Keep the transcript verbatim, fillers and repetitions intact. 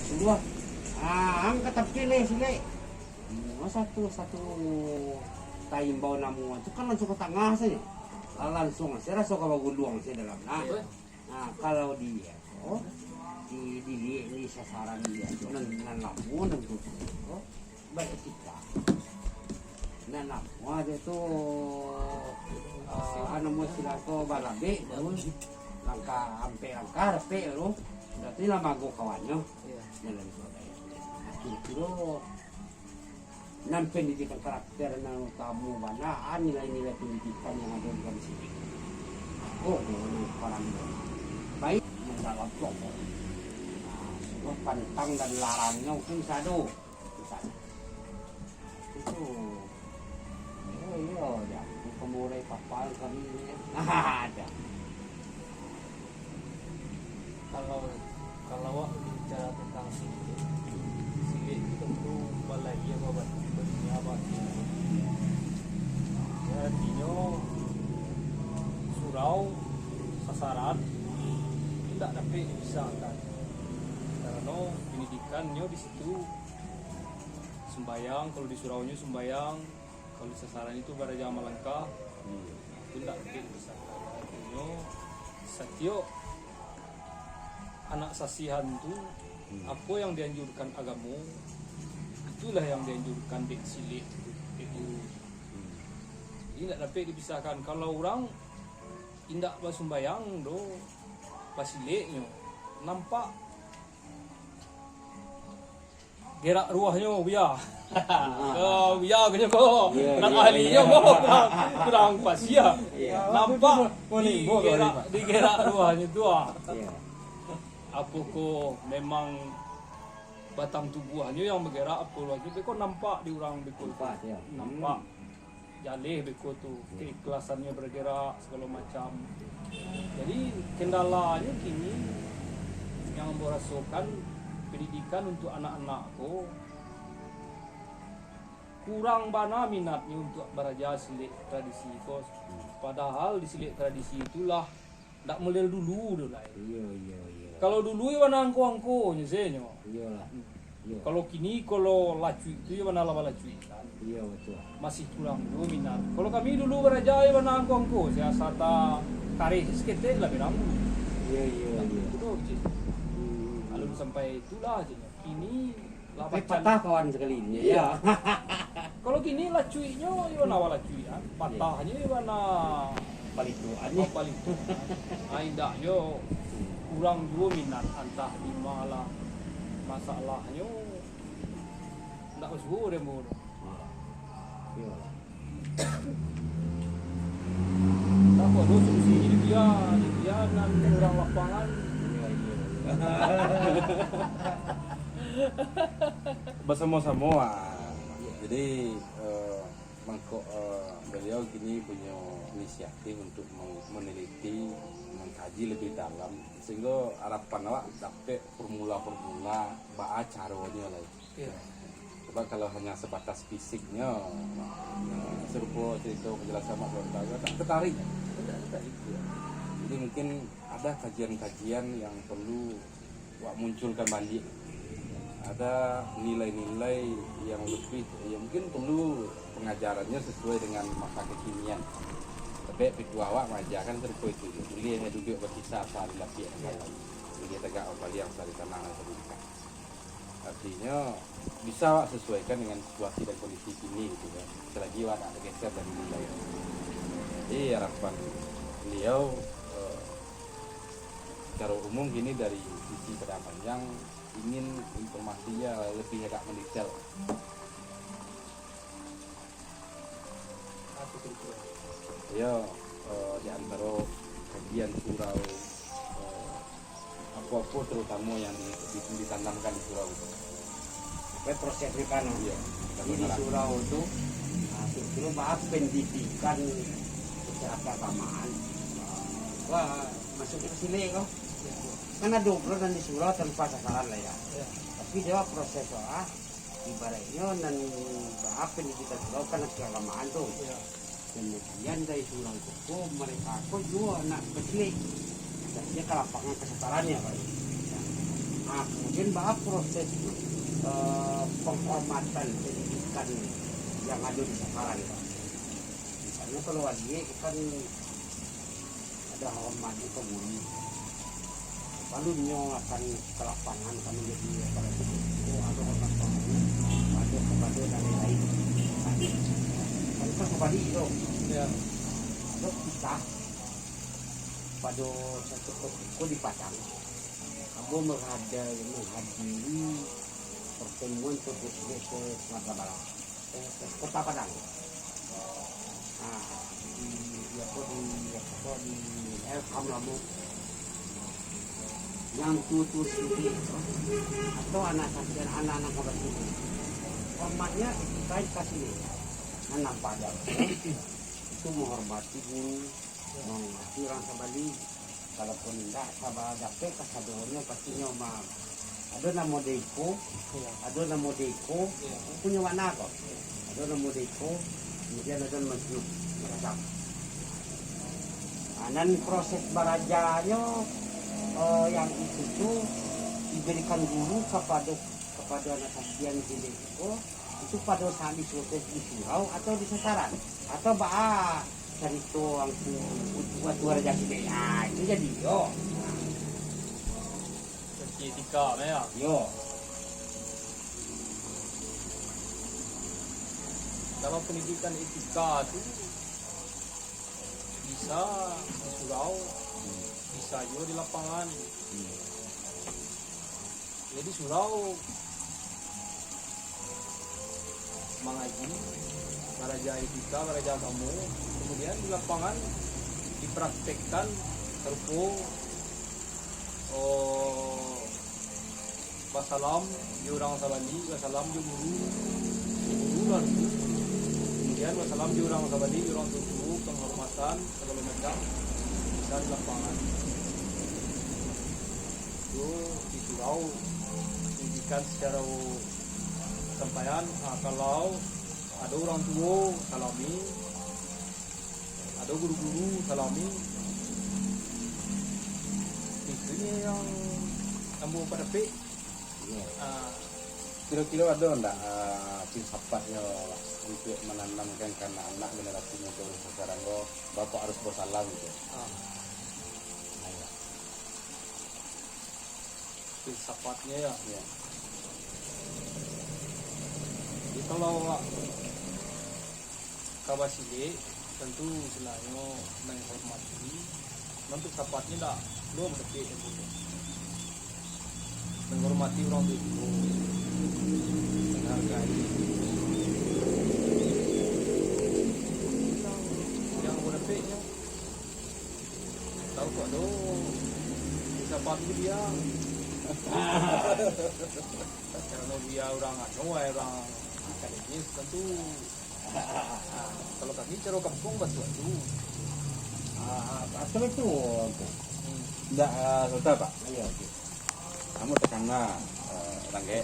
Sudah. Ah, angkat tapi leh silek. Hmm, satu, satu taimbau namu tu kan langsung ka tangah sajo. Lah langsung sajo raso ka baguluang sajo dalam nah. Iyo. Nah, kalau di, oh, di, di, di sasaran dia tu nan, nan lamun tu, oh, baik etika. Nan lamun aja tu, eh, anu, mun sila ko balabek tu, langkah ampek langkah dapek tu, berarti lah mago kawannyo. Iyo. Jalan tu. Kiro-kiro nan pendidikan karakter nan utamo bana, ah, nilai-nilai pendidikan yang ado di dalam sini. Oh, guru nan parang baik, yang dalam kelompok. Nah, sudah pantang dan larangnyo mungkin sado. Misalnya. Itu. Oh, iyo, ya. Pemurai kapal kami ni. Ada. Kalau, kalau awak bicara tentang silek, silek tu tentu balahia babatin, badunia batin. Ya, artinyo, surau, sasaran, indak dapek dipisahkan. Karano pandidikannyo di situ, sumbayang, kalau di suraunyo sumbayang, kalau di sasaran itu baraja malangkah, hmm, itu ndak mungkin dipisahkan. Artinyo, satiok anak sasihan tu, hmm, apo yang dianjurkan agamo, itulah yang dianjurkan dek silek tu, dek guru. Hmm. Jadi, ndak dapek dipisahkan. Kalau urang indak basumbayang do, basileknyo, nampak gerak ruahnyo, Buya. Ah, Buya, Buya ko. Iyo, nan iyo, ahlinyo iyo. Ko kurang, kurang pas, ya. Iyo. Nampak digerak, digerak ruahnyo tu, ah. Iyo. Apokoh memang batang tubuahnyo yang bagerak, apo ruahnyo, beko nampak di urang beko tu. Nampak, iyo. Nampak. Hmm. Jaleh beko tu, hmm, keiklasannyo bergerak, segalo macam. Jadi, kendalanyo kini yang ambo rasokan, pendidikan untuk anak-anak ko kurang bana minatnyo untuk baraja silek tradisi ko. Hmm. Padahal di silek tradisi itulah ndak model dulu tu lai. Iyo, iyo, iyo. Kalau dulu iyo bana angko-angkonyo sajo. Iyolah. Hmm. Iyo. Kalau kini, kalau lacuik tu iyo bana lah balacuik kan. Iyo, batua. Masih kurang juo minat. Kalau kami dulu baraja iyo bana angko-angko, sia asa takareh saketek lah berang. Iyo, iyo, iyo. Itu doh, Cik. Hmm. Alun sampai itulah, Cik. Kini Lah, tapi patah kawan sakali ni, iyo. Iyo. Kalau kini lacuiknyo, iyo bana lacuik, ah. Iyo. Patahnyo, iyo bana palituan, oh, palituan. Ah, indaknyo kurang juo minat, antah di ma lah masalahnyo. Ndak basuo dek ambo tu. Ah. Iyo. Tako ado solusi di dia, di dia nan urang lapangan. Iyo, iyo, iyo. Basamo-samo, ah. Iyo. Jadi, eh, mangko, eh, baliau kini punyo inisiatif untuk meng-, meneliti, mengkaji lebih dalam, sehingga harapan awak dapek formula-formula baa caronyo lai. Iyo. Sebab kalau hanya sebatas fisiknyo, sarupo carito penjelasan Mak Suarta, tak tertarik. Tidak tertarik, iyo. Jadi mungkin ada kajian-kajian yang perlu wak munculkan baliak. Ada nilai-nilai yang lebih, ya mungkin perlu pengajarannya sesuai dengan masa kekinian. Tapi pituah awak mengajarkan sarupo itu, buliah duduak bakisah sahari lapiak. Iyo. Buliah tagak bapaliang sahari tanah, sahari lingkar. Artinyo, bisa awak sesuaikan dengan situasi dan kondisi kini gitu kan. Selagi awak tak tergeser dari nilai. Jadi harapan beliau, eh, secara umum gini, dari sisi Padang Panjang ingin informasinya lebih agak mendetail. Apo kiro-kiro? Yo, eh, di antaro kajian surau, eh, apo-apo terutamo yang di, di, ditanamkan di surau itu. Apa proses di sana? Iyo. Jadi di surau tu, ah, kiro-kiro baa pendidikan secara keagamaan. Wah, masuk ke sini kau. Kan ado pulo nan di surau tanpa sasaran lah ya. Iyo. Tapi dia proses, ah, Ibaraiknyo nan baa pendidikan surau kan keagamaan tu. Iyo. Kemudian dari surau tu ko, mereka ko juo nak basilek. Jadi ka lapangan kasasarannya, Pak. Nah, Nah, kemudian baa proses, eh, penghormatan pendidikan yang ada di Sasaran, Pak? Misalnya kalau wali kan ada hormat ka guru. Lalu nyo akan ka lapangan, ka manjadi apa lagi, itu ada hormat ka guru, ada kepada dan lain-lain. Nah, kan ka sabalik tu. Ya. Ada kita pada satu ketika di Padang, ambo menghada-, menghadiri pertemuan P P C se Sumatera Barat, eh, Kota Padang. Nah, di, di apa, di apa, di L K M Lamo. Yang tuo-tuo siriah tu, atau anak sakian, anak-anak ka basiriah. Hormatnya kain ka siriah. Nah, nampak dak? Itu menghormati guru, menghormati urang sabali. Kalaupun indak, saba dapek kasadonyo, pastinyo ma-, ado namo deko, Iya. ado namo deko, Iya. punyo makna ko. Ado namo deko, kemudian ado namo juo, macam. Nah, nan proses barajanyo, eh, yang itu tu diberikan guru kapado, kapado anak sakian cilik ko, itu pado saat di surau, di surau atau di Sasaran, atau baa carito angku wakatu raja cilik. Ah, itu jadi yo. Seperti etika, ya. Yo. Kalau pendidikan etika tu bisa di surau, bisa juo di lapangan. Hmm. Jadi surau mangaji, baraja etika, baraja agamo, kemudian di lapangan dipraktekkan sarupo, oh, basalam jo urang sabali, basalam jo guru, guru lah dulu, kemudian basalam jo urang sabali, jo urang tuo-tuo, penghormatan, sagalo macam, bisa di lapangan. Itu di surau, pendidikan secara sampaian, ah, kalau ado urang tuo, salami, ado guru-guru, salami. Itu nyo yang ambo padapek. Iyo. Ah. Kiro-kiro ado ndak, ah, filsafatnyo untuak mananamkan ka anak-anak generasi mudo sakarang ko, bapak harus basalam gitu? Ah. Nah, iyo. Filsafatnyo, ya. Iyo. Jadi, kalau awak ka basilik, tantu istilahnya menghormati, nan filsafatnyo dak perlu mendapik ilmu. Menghormati urang tuo, menghargai. Yang, yang mendapiknyo, tau kok do, filsafat tu dia. Karano dia urang anu, urang akademis, tantu. Nah, kalau kami caro kampuang batuak tu. Ah, ah, betul itu, Angku. Hmm. Ndak, ah, sudah, Pak. Iya, oke. Kamu tekan lah, eh, Rangge.